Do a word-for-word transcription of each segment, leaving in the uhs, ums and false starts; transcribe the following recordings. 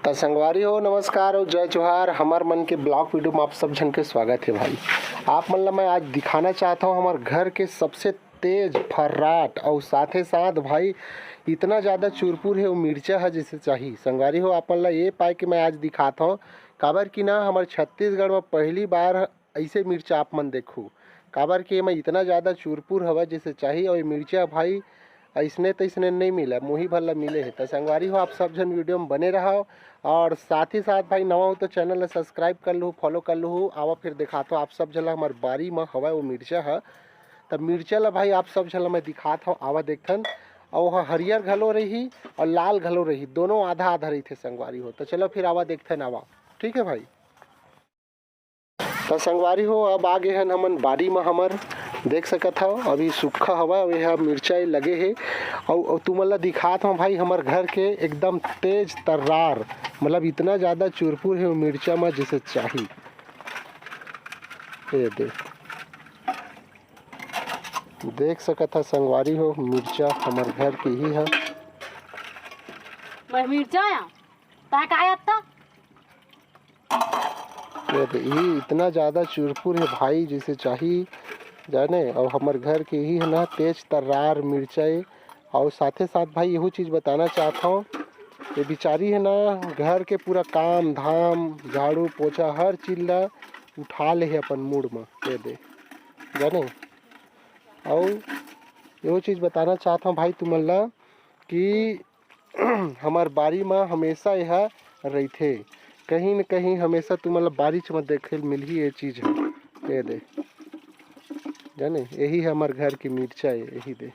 त संगवारी हो, नमस्कार अउ जय जोहार। हमर मन के ब्लॉग वीडियो में आप सब झन के स्वागत हे भाई। आप मन ला मैं आज दिखाना चाहत हूँ हमर घर के सबसे तेज फर्राट अउ साथे साथ भाई इतना ज़्यादा चुरपुर हे वो मिर्चा ह जैसे चाही। संगवारी हो, आप मन ला ये पाए के मैं आज दिखात हूँ, काबर कि ना हमर छत्तीसगढ़ में पहली बार ऐसे मिर्चा आप मन देखहू, काबर कि एमा इतना ज़्यादा चुरपुर हवय जैसे चाही, अउ ये मिर्चा भाई अइसने तइसने नइ मिलय, मुही भर ला मिले हे। त संगवारी हो, आप सब झन वीडियो में बने रहव, और साथ ही साथ भाई नवा हो तो चैनल ला सब्सक्राइब कर लूहू, फॉलो कर लूहू। आवा फिर दिखात हूँ आप सब झन ला हमर बारी म हवय वो मिर्चा ह। त मिर्चा ला भाई आप सब झन ला मैं दिखात हूँ, आवा देखथन। अउ ओह हरियर घलो रही और लाल घलो रही, दोनों आधा आधा रहिथे संगवारी हो। त चलो फिर आवा देखथन, आवा, ठीक है भाई। त संगवारी हो, अब आ गे हन हमन बारी म। हमर देख सकत हव, अभी सूखा हवय, अउ एहा मिर्चा लगे हे। अउ, अउ तुमन ला दिखात हव भाई, हमर घर के एकदम तेज तर्रार, मतलब इतना ज़्यादा चुरपुर हे वो मिर्चा म, जैसे चाही। ये दे, देख सकत हव संगवारी हो, मिर्चा हमर घर के ही ह। मैं मिर्चा आया, तैं का आया त? ये दे, ये इतना ज़्यादा चुरपुर हे भाई, जैसे चाही जाने। अउ हमर घर के ही है ना, तेज तर्रार मिर्चा ए। अउ साथे साथ भाई, यहू चीज़ बताना चाहत हूँ, ये बिचारी है ना, घर के पूरा काम धाम, झाड़ू पोछा, हर चीज़ ला उठा ले हे अपन मूड़ म, ये दे, जाने। अउ यहू चीज़ बताना चाहत हूँ भाई तुमन ला कि हमर बारी म हमेशा एहा रहिथे, कहीं न कहीं हमेशा तुमन ल बारीच म देखे ल मिलही ये चीज ह। ये दे, जाने, यही ह हमर घर के मिर्चा ए, यही दे।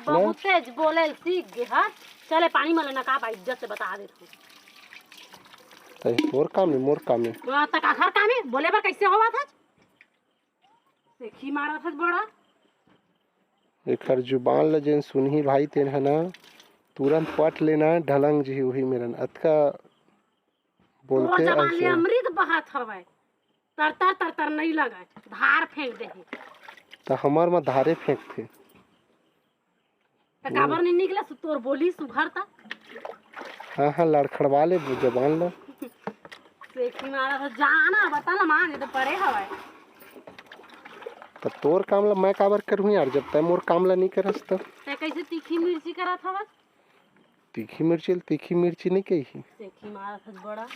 बहुत तेज बोले ल सीख गे हस। चले पानी म लेना का बा, इज्जत से बता देत हूँ। तई तोर काम ए, मोर काम ए। हाँ, त काखर काम ए? बोले बर कैसे होवत हस? सेखी मारत हस बड़ा। एखर जुबान ल जेन सुनही भाई, तेन ह ना तुरंत पट लेना, ढलंग जी उही मेरन अतका तोर बोलथे जबान ले ऐसे। अमृत बहत हवय, तरतर तरतर नइ लगय, धार फेंक देही। त हमर म धारे फेंकथे। त काबर नइ निकले सु-, तोर बोली सुघर त? हाँ, हाँ, लड़खड़वा ले वो जबान ल। सेखी मारा त जाना, बता ना, मान, ये तो परे हवय। त तोर काम ल मैं काबर करूँ यार, जब तै मोर काम ल नइ करस त? तै कैसे तीखी मिर्ची करत हवस? तीखी मिर्ची ल तीखी मिर्ची नइ कही। सेखी मारत हस बड़ा।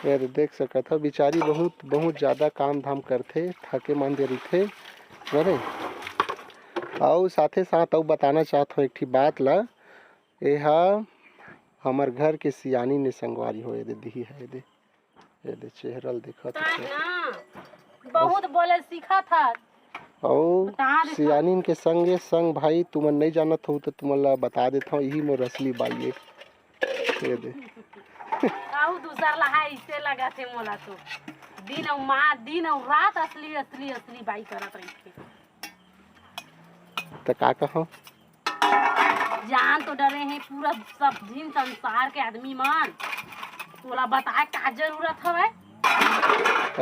यार, देख सकत हव, बिचारी बहुत, बहुत ज्यादा काम धाम करथे, थके मांदे रहिथे, जाने। अउ साथे साथ अउ बताना चाहत हव एक ठी बात ल, एहा हमर घर के सियानी ने संगवारी हो, ये दे दिही है, ये दे, ये दे चेहरा ल देखत तै हस। ना, बहुत बोले सीखत हस। अउ बता दे सियानिन के संगे संग भाई, तुमन नइ जानत हव त तुमन ला बता देत हव, इही मोर असली बाई ए। ये दे। अउ दूसर ला है, इसे लगत हे मोला तो। दिन अउ मा-, दिन अउ रात असली, असली, असली बाई करत रहिथे। त का कहव? जान तो डरे हे पूरा सब झिन संसार के आदमी मन। तोला बताए का जरूरत हवय?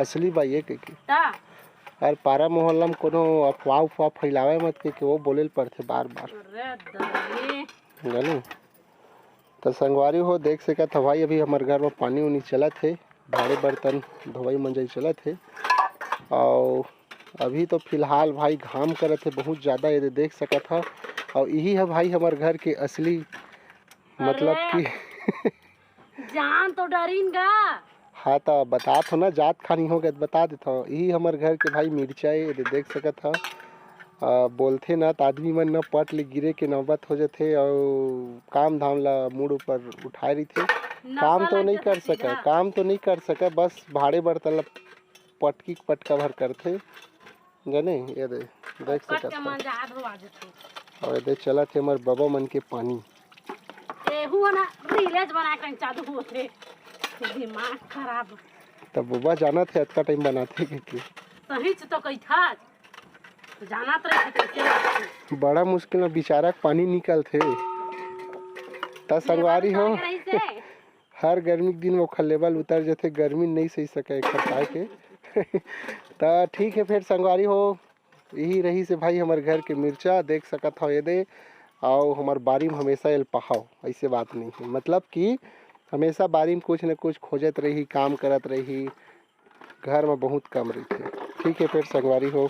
असली बाई ए कहिके। त? अरे पारा मोहल्ला म कोनो अफवाह उफवाह फैलावे मत कहिके, वो बोले ल पड़थे बार बार। अरे दरे। जाने? त संगवारी हो, देख सकत हव भाई, अभी हमर घर म पानी उनी चलत हे, भाड़े बर्तन धोवई मंजई चलत हे। अउ अभी तो फिलहाल भाई घाम करत हे बहुत ज्यादा, ये दे देख सकत हव। अउ इही ह भाई हमर घर के असली, मतलब अरे, कि जान तो डरिन गा। हाँ, त बतात हव ना, जात खानी हो गए, बता देत हव। इही हमर घर के भाई मिर्चा ए, ये दे देख सकत हव। अ, बोलथे ना, त आदमी मन न पट ले गिरे के नौबत हो जथे, अउ काम धाम ला मूड़ ऊपर उठाए रहिथे। नशा काम तो लग नइ जथे कर सकय, सीधा। काम तो नइ कर सकय, बस भाड़े बर्तन ला पटकी पटका भर करथे। जाने, ये दे, देख पट सकत के हव। मंजा धोवा जथे। अउ ये दे चलत हे हमर बबा मन के पानी। एहू ह ना रीलेज बना के चालू होथे। दिमाग खराब। त बबा जानत हे, अतका टाइम बनाथे के, के। सही च तो कहिथस। जानत रहिथे कैसे बनाथे। बड़ा मुश्किल म बिचारा के पानी निकलथे। त संगवारी हो, लेवल उतार के रहिसे। हर गर्मी के दिन म ओखर लेवल उतर जथे, गर्मी नइ सही सकय एखर पाए के। त ठीक हे फेर संगवारी हो, इही रहिसे भाई हमर घर के मिर्चा, देख सकत हव ये दे, अउ हमर बारी म हमेशा एल पहाव, अइसे बात नइ हे। मतलब कि हमेशा बारी में कुछ न कुछ खोजत रही, काम करत रही, घर में बहुत कम रहिथे। ठीक है, फिर संगवारी हो,